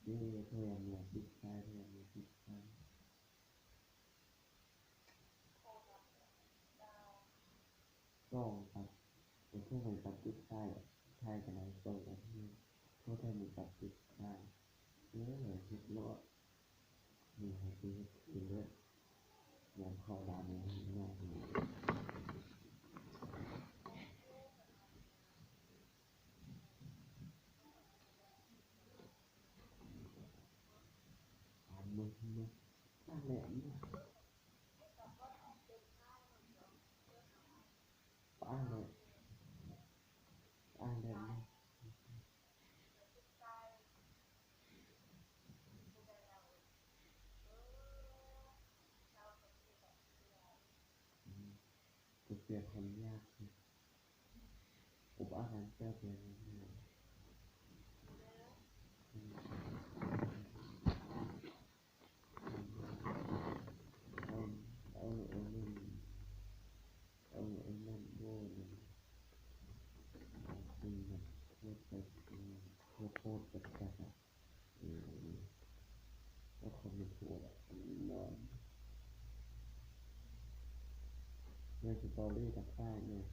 ເດ້ ໂທຫາເມຍຕິດສາຍ ໂທຫາເມຍຕິດສາຍ. ສອງ ຕັດ ໂອ້ ໂທໃຫ້ຕັດຕິດສາຍ ຖ່າຍກັນໄດ້ສອງນາທີ ໂທໃຫ້ມັນຕັດຕິດສາຍ. ເອີ ເຮັດໂລດ ນີ້ໃຫ້ເຮັດເອງເດີ ຍາມເຂົ້າດາວນີ້ ປານເບິ່ງເບິ່ງ ປານແຫຼະ ປານແຫຼະ ປານແຫຼະ. ອືມ ກາເຟພັນຍາກ ອືມ ອົບອາຫານແຈ່ວແດງ ອືມ ເອົາ ເອົາ ເອົານັ້ນ ເອົາ ເອົານັ້ນ ໂອ້ ນັ້ນ ເອົາ ເອົາ ໂຄດ ໂຄດ ໂຄດ ໂຄດ ເອີ ເອົາຄອມເມັນໂພດ ໃນສະຕໍຣີຕ່າງໆ ເນາະ.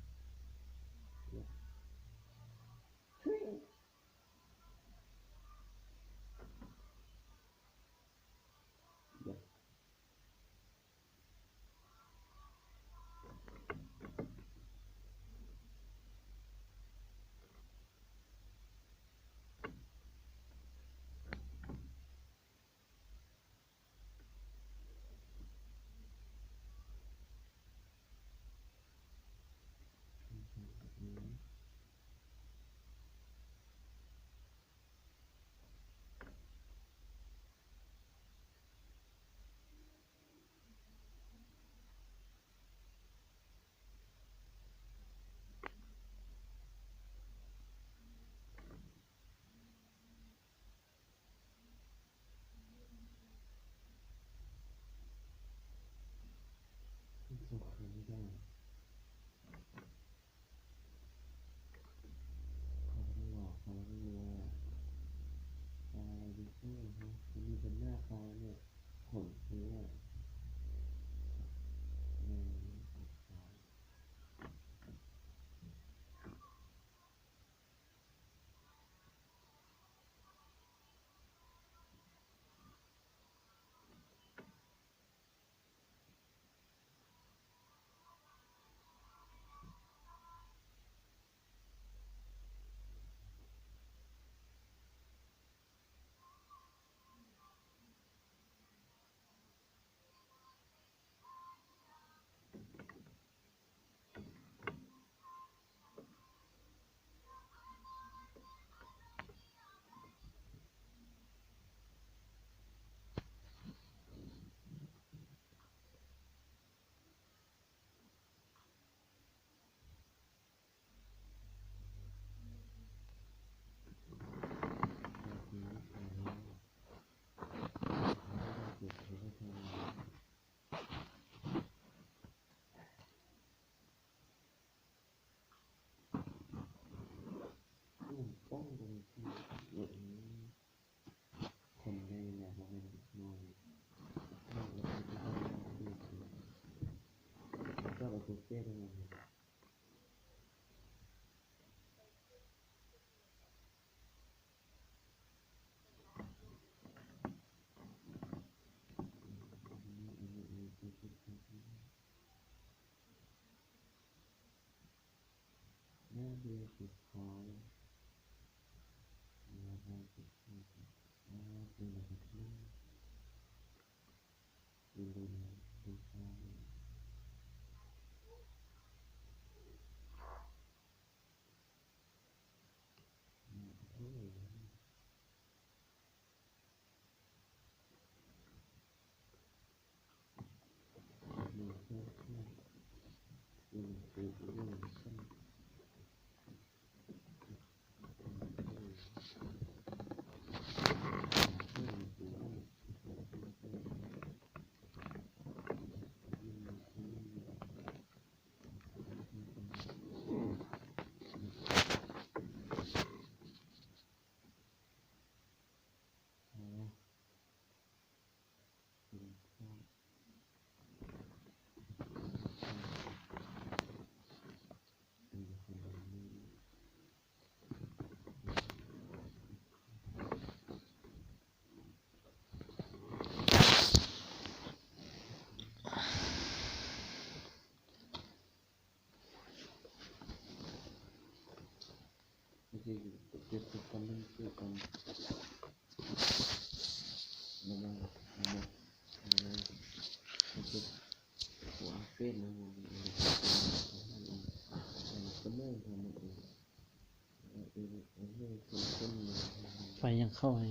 ໄຟຍັງເຂົ້າໃຫ້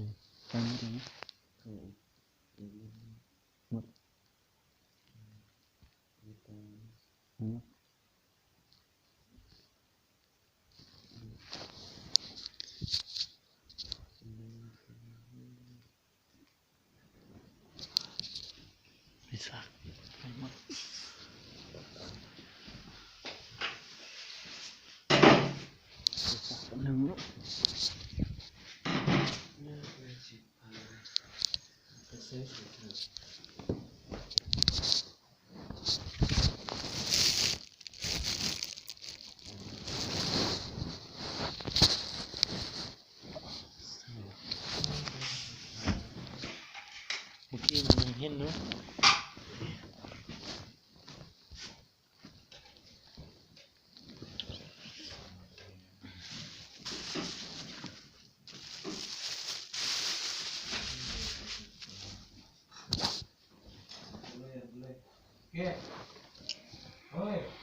ໄຟໝົດແລ້ວນະ ໝົດ ໝົດ. ໄປຊະ ໄປໝົດ ໄປຊະ ໜຶ່ງລູກ. ເມື່ອກີ້ມັນຍັງເຫັນຢູ່. ເອີຍ